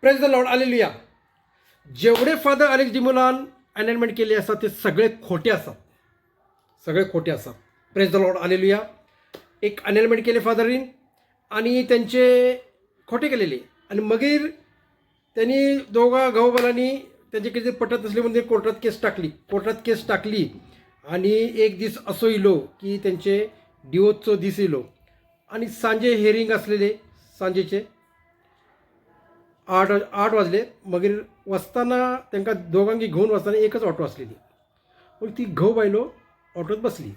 Praise the Lord, hallelujah. जेवढे father Alex डिमोलान अनॅलमेंट केले असतात ते सगळे खोटे असतात, सगळे खोटे असतात. Praise the Lord, hallelujah. एक अनॅलमेंट केले फादरीन आणि त्यांचे खोटे केलेले आणि मगीर त्यांनी दोघा घोवबायलांनी त्यांचे किती पटत नसले म्हणून ते कोर्टात केस टाकली. कोर्टात केस टाकली आणि एक दीस असो इलो की त्यांचे डिवोर्सचो दीस इलो आणि सांजे हेरिंग असलेले. सांजेचे 8 वाजले. मगीर वचताना तांकां दोगांकी घेवन वचताना एकच ऑटो आसलेली. मग ती घोव बायलो ऑटोत बसली.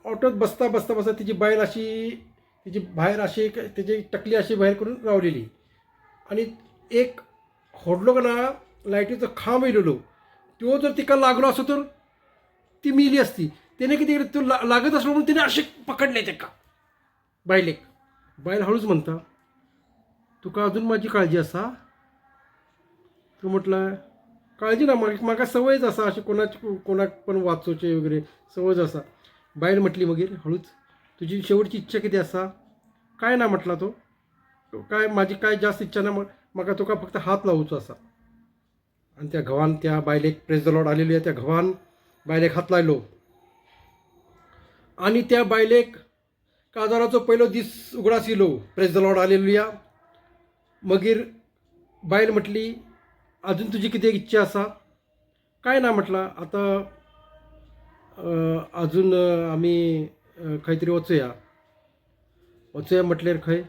ऑटोत बसता बसता बसता तिची बायल अशी तिची भायर अशी तिची टकली अशी भायर करून रावलेली आणि एक होडलो का ना लायटीचो खांब येयलेलो, तो जर तिका लागलो असतो तर ती मेली असती. त्याने किती तो लागत असलो म्हणून तिने असे पकडले तेका बायलेक. बायल हळूच म्हणता, "तुका अजून माझी काळजी आसा?" तू म्हटलं, "काळजी ना, म्हाका म्हाका सवयच आसा अशी कोणाची कोणाक पण वाचोवचे वगैरे सवयच आसा." बायल म्हटली मागीर हळूच, "तुजी शेवटची इच्छा कितें आसा?" "काय ना," म्हटला तो, "काय माझी काय जास्त इच्छा ना, म्हाका तुका फक्त हात लावचो आसा." आणि त्या घोवान त्या बायलेक, प्रेज the Lord hallelujah, त्या घोवान बायलेक हात लायलो आणि त्या बायलेक काजाराचो पयलो दीस उगडास येयलो. प्रेज the Lord hallelujah. मागीर बायल म्हटली, "अजून तुजी कितें इच्छा आसा?" "काय ना," म्हटलं, "आतां अजून आमी खंय तरी वचुया." "वचुया म्हटल्यार खंय?"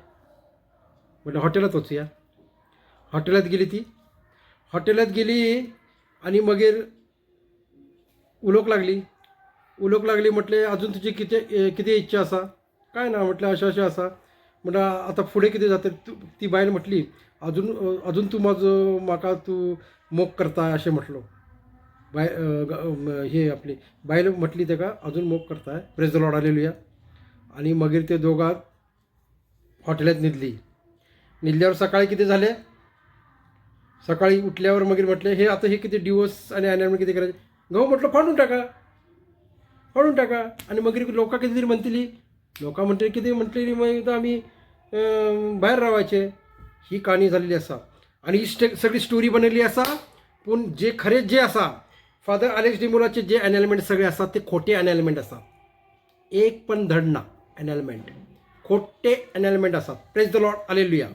म्हटलं, "हॉटेलात वचुया." हॉटेलात गेली ती. हॉटेलात गेली आणि मगीर उलोवंक लागली. उलोवंक लागली, म्हटलें, "अजून तुजी कितें कितें इच्छा आसा?" "काय ना," म्हटलें, "अशें अशें आसा." म्हटलं, "आतां फुडें कितें जाता?" ती बायल म्हटली, "अजून अजून तूं म्हाजो म्हाका तूं मोग करता?" अशें म्हटलो. बाय हे आपली बायल म्हटली ताका, "अजून मोग करताय?" प्रेज the Lord hallelujah. आणि मागीर ते दोगां हॉटेलात न्हिदली. न्हिदल्यावर सकाळी कितें झाले? सकाळी उठल्यावर मागीर म्हटले, हे आता हे किती डिवोर्स आणि अनॅलमेंट किती करायचे? घोव म्हटलं, "फाडून टाका, फाडून टाका." आणि मागीर लोकां कितें तरी म्हणटली, लोकां म्हणटली कितें म्हणटली, मागीर आमी भायर रावायचे. ही काणी झालेली आसा आणि ही सगळी स्टोरी बनवलेली आसा. पूण जे खरे जे आसा, फादर अलेक्स डिमोलाचे जे अनॅलमेंट सगळे आसात ते खोटे अनॅलमेंट आसात. एक पण धड ना अनॅलमेंट, खोटे अनॅलमेंट आसात. Praise the Lord hallelujah.